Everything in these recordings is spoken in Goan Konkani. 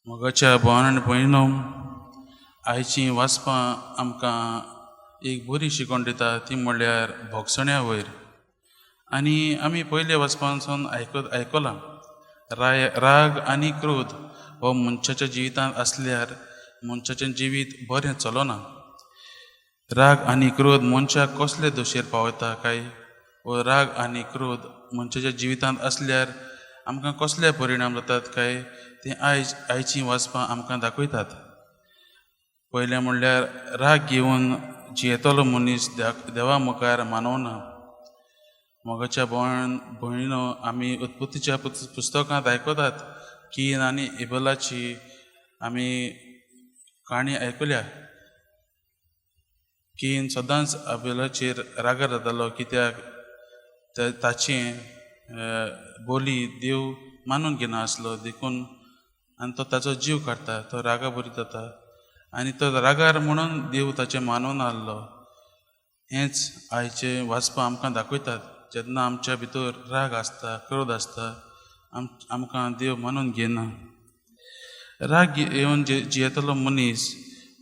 मोगाच्या भावान आनी भयणीनो, आयचीं वाचपां आमकां एक बरी शिकवण दिता, ती म्हणल्यार भोगसण्या वयर. आनी आमी पयले वाचपांसून आयकलां, राग आनी क्रोध हो मनशाच्या जिवितांत आसल्यार मनशाचें जिवीत बरें चलना. राग आनी क्रोध मनशाक कसले दशेर पावयता काय, वो राग आनी क्रोध मनशाच्या जिवितांत आसल्यार आमकां कसले परिणाम जातात काय, तें आयचीं वाचपां आमकां दाखयतात. पयलें म्हणल्यार राग घेवन जियेतलो मनीस देवा मुखार मानवना. मोगाच्या भयण भयणीनो, आमी उत्पत्तीच्या पुस्तकांत आयकतात कीन आनी एबलाची आमी काणी आयकल्या. कीन सदांच आबेलाचेर रागार जातालो, कित्याक ताचें बोली देव मानून घेना आसलो देखून, आनी तो ताचो जीव काडटा, तो रागा बरी जाता आनी तो रागार म्हणून देव ताचें मानून आहलो. हेंच आयचें वाचपां आमकां दाखयतात. जेन्ना आमच्या भितर राग आसता, क्रोध आसता, आमकां देव मानून घेना. राग येवन जियेतलो मनीस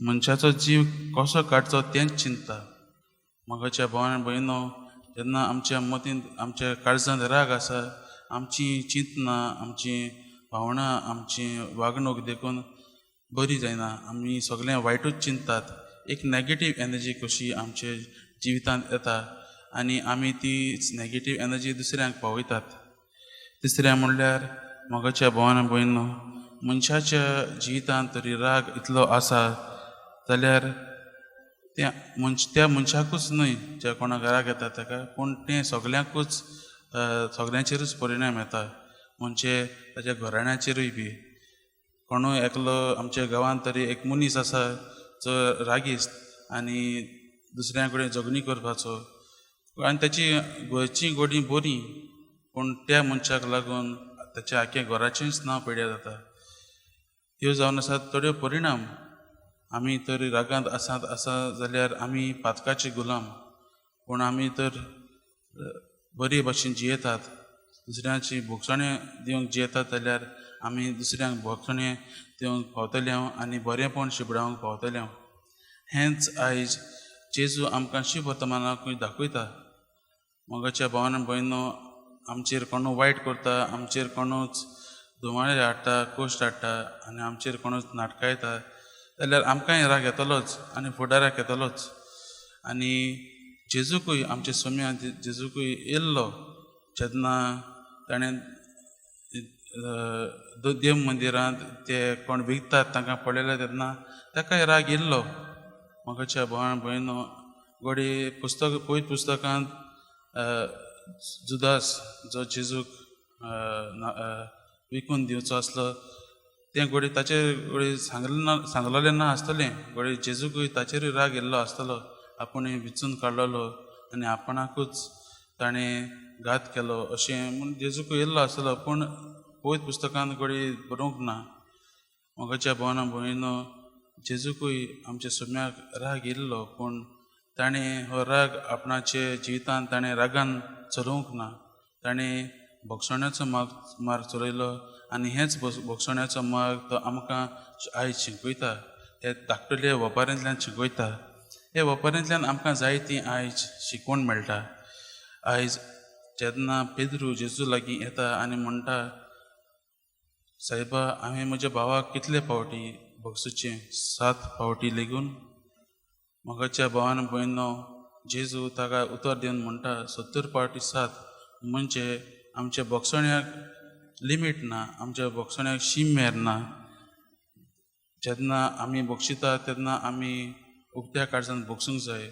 मनशाचो जीव कसो काडचो तेंच चिंतता. मोगाच्या भावान भयणो, जेन्ना आमच्या मतींत आमच्या काळजांत राग आसा, आमची चिंतनां, आमची भावनां, आमची वागणूक देखून बरी जायना. आमी सगळें वायटूच चिंततात. एक नॅगेटीव एनर्जी कशी आमच्या जिवितांत येता आनी आमी ती नॅगेटीव एनर्जी दुसऱ्यांक पावयतात. तिसरें म्हणल्यार मोगाच्या भावान भयणो, मनशाच्या जिवितांत तरी राग इतलो आसा जाल्यार त्या मनशाकूच न्हय ज्या कोणाक राग येता ताका, पूण तें सगल्यांकूच सगल्यांचेरूच परिणाम येता. म्हणजे ताच्या घराण्याचेरूय बी. कोणूय एकलो आमच्या गांवांत तरी एक मनीस आसा जो रागीस्त आनी दुसऱ्यां कडेन झगडीं करपाचो, आनी ताची घरचीं गोडी बरीं, पूण त्या मनशाक लागून ताच्या आख्या घराचेंच नांव पेड्यार जाता. त्यो जावन आसात थोड्यो परिणाम. आमी तर रागांत आसात आसा जाल्यार आमी पातकाचे गुलाम, पूण आमी तर बरे भाशेन जियेतात, दुसऱ्यांची भोगसणें दिवंक जियेतात जाल्यार आमी दुसऱ्यांक भोगसणें दिवंक पावतले आनी बरेंपण शिंपडावंक पावतले. हेंच आयज जेजू आमकां शिववर्तमानाकूय दाखयता. मोगाच्या भावान भयणो, आमचेर कोणू वायट करता, आमचेर कोणूच धुमाळे हाडटा, कोश्ट हाडटा आनी आमचेर कोणूच नाटकायता जाल्यार आमकांय राग येतलोच आनी फुडाराक येतलोच. आनी जेजूकूय आमच्या सोम्या जेजूकूय येयल्लो जेन्ना ताणें देव मंदिरांत ते कोण विकतात तांकां पळयले तेन्ना ताकाय राग येयल्लो. मोगाच्या भावान भयणो, घडये पुस्तक पयत पुस्तकांत जुदास जो जेजूक विकून दिवचो आसलो तें घडये ताचेर घडये सांगलें ना, सांगलेलें ना आसतलें. घडये जेजूकूय ताचेरूय राग येयल्लो आसतलो, आपूण विचून काडलेलो आनी आपणाकूच ताणें घात केलो अशें म्हूण जेजूकूय येयल्लो आसतलो, पूण पयत पुस्तकांत घडये बरोवंक ना. मोगाच्या भावान भयणो, जेजूकूय आमच्या सोम्याक राग येयल्लो, पूण ताणें हो राग आपणाचे जिवितांत ताणें रागान चलोवंक ना. ताणें भोगसण्याचो मार्ग चलयलो आनी हेंच भोगसण्याचो मार्ग तो आमकां आयज शिकयता. हे धाकटुले वेपारांतल्यान शिकयता. हे वेपारांतल्यान आमकां जायती आयज शिकवण मेळटा. आयज जेन्ना पेद्रू जेजू लागीं येता आनी म्हणटा, सायबा, हांवें म्हज्या भावाक कितले फावटी भोगसुचें? 7 फावटी लेगून? मोगाच्या भावान भयणो, जेजू ताका उतर दिवन म्हणटा 70 फावटी 7, म्हणजे आमच्या भोगसण्याक लिमीट ना, आमच्या भोगसण्याक शीम मेर ना. जेन्ना आमी भोगशिता तेन्ना आमी उक्त्या काळजान भोगसूंक जाय.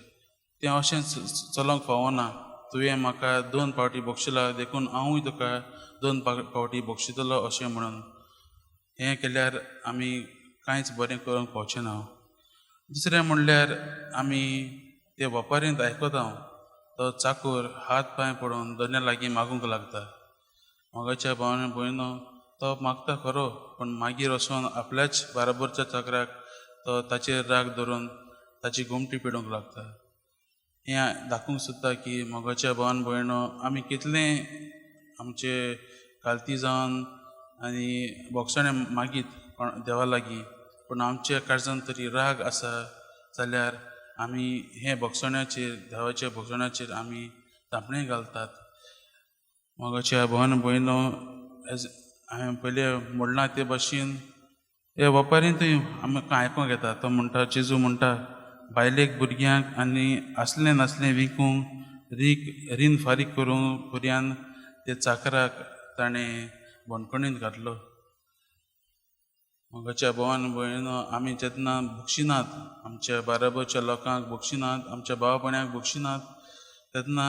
तें अशें चलोवंक फावना. तुवें म्हाका 2 फावटी भोगशिला देखून हांवूय तुका 2 फावटी भोगशितलो अशें म्हणून हें केल्यार आमी कांयच बरें करूंक पावचें ना. दुसरें म्हणल्यार आमी ते वेपारींत आयकता, तो चाकूर हात पांय पडून धन्या लागीं मागूंक लागता. मोगाच्या भावान भयणो, तो मागता खरो, पूण मागीर वचोन आपल्याच बाराबरच्या चाकराक तो ताचेर राग धरून ताची गोमटी पिडूंक लागता. हें दाखोवंक सोदता की मोगाच्या भावान भयणो, आमी कितलें आमचे कालती जावन आनी भोगसणें मागीत, देवा लागीं, पूण आमच्या काळजान तरी राग आसा जाल्यार आमी हे भोगसण्याचेर, देवाच्या भोगसण्याचेर आमी धांपणें घालतात. मोगाच्या भोवन भयणो, एज हांवें पयलें म्हणलां ते भाशेन हे वपारींतूय आमकां आयकोंक येता. तो म्हणटा, जेजू म्हणटा, बायलेक भुरग्यांक आनी आसलें नासलें विकूंक रीण फारीक करूंक पर्यान ते चाकराक ताणें बणकणींत घातलो. मोगाच्या भोवान भयणो, आमी जेन्ना बक्षिनात, आमच्या बाराबरच्या लोकांक बक्षिनात, आमच्या भाव भयणांक बक्षिनात, तेन्ना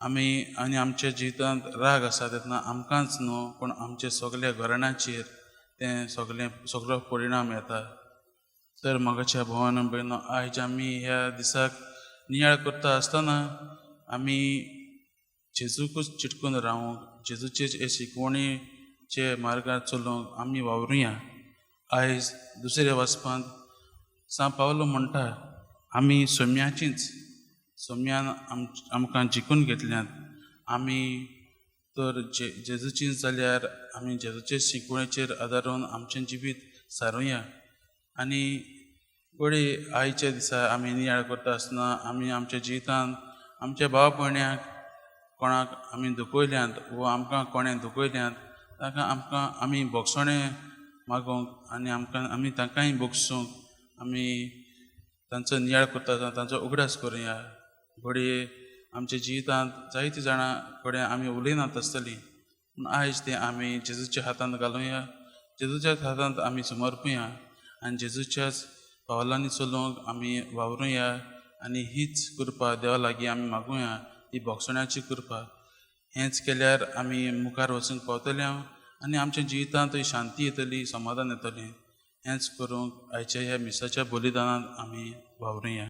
आमी आनी आमच्या जिवितांत राग आसा तेन्ना आमकांच न्हू पूण आमच्या सगल्या घराण्याचेर तें सगलें सगलो परिणाम येता. तर मोगाच्या भोवान भयणो, आयज आमी ह्या दिसाक नियाळ करता आसतना आमी जेजूकूच चिटकून रावूंक, जेजूचे हे शिकवणीचे मार्गार चलोवंक आमी वावरुया. आयज दुसऱ्या वाचपांत सांत पावलो म्हणटा, आमी सोम्याचींच, सोम्यान आमकां जिखून घेतल्यात. आमी तर जेजूचींच जाल्यार आमी जेजूचे शिकवणेचेर आदारून आमचें जिवीत सारुया. आनी घडये आयच्या दिसा आमी नियाळ करता आसतना आमी आमच्या जिवितांत आमच्या भाव भयण्यांक कोणाक आमी दुखयल्यांत वो आमकां कोणें दुखयल्यांत, ताका आमकां आमी भोगसणें मागूंक आनी आमकां आमी तांकांय भोगसूंक आमी तांचो नियाळ करता आसतना तांचो उगडास करुया. घडये आमच्या जिवितांत जायतीं जाणां कडेन आमी उलयनात आसतलीं, पूण आयज तें आमी जेजूच्या हातांत घालुया, जेजूच्याच हातांत आमी समर्पुया आनी जेजूच्याच पावलांनी चलोवंक आमी वावरुया. आनी हीच कृपा देवा लागीं आमी मागुया, ही भोगसण्याची कृपा. हेंच केल्यार आमी मुखार वचूंक पावतले आनी आमच्या जिवितांतूय शांती येतली, समाधान येतलें. हेंच करूंक आयच्या ह्या मिसाच्या बलिदानांत आमी वावरुया.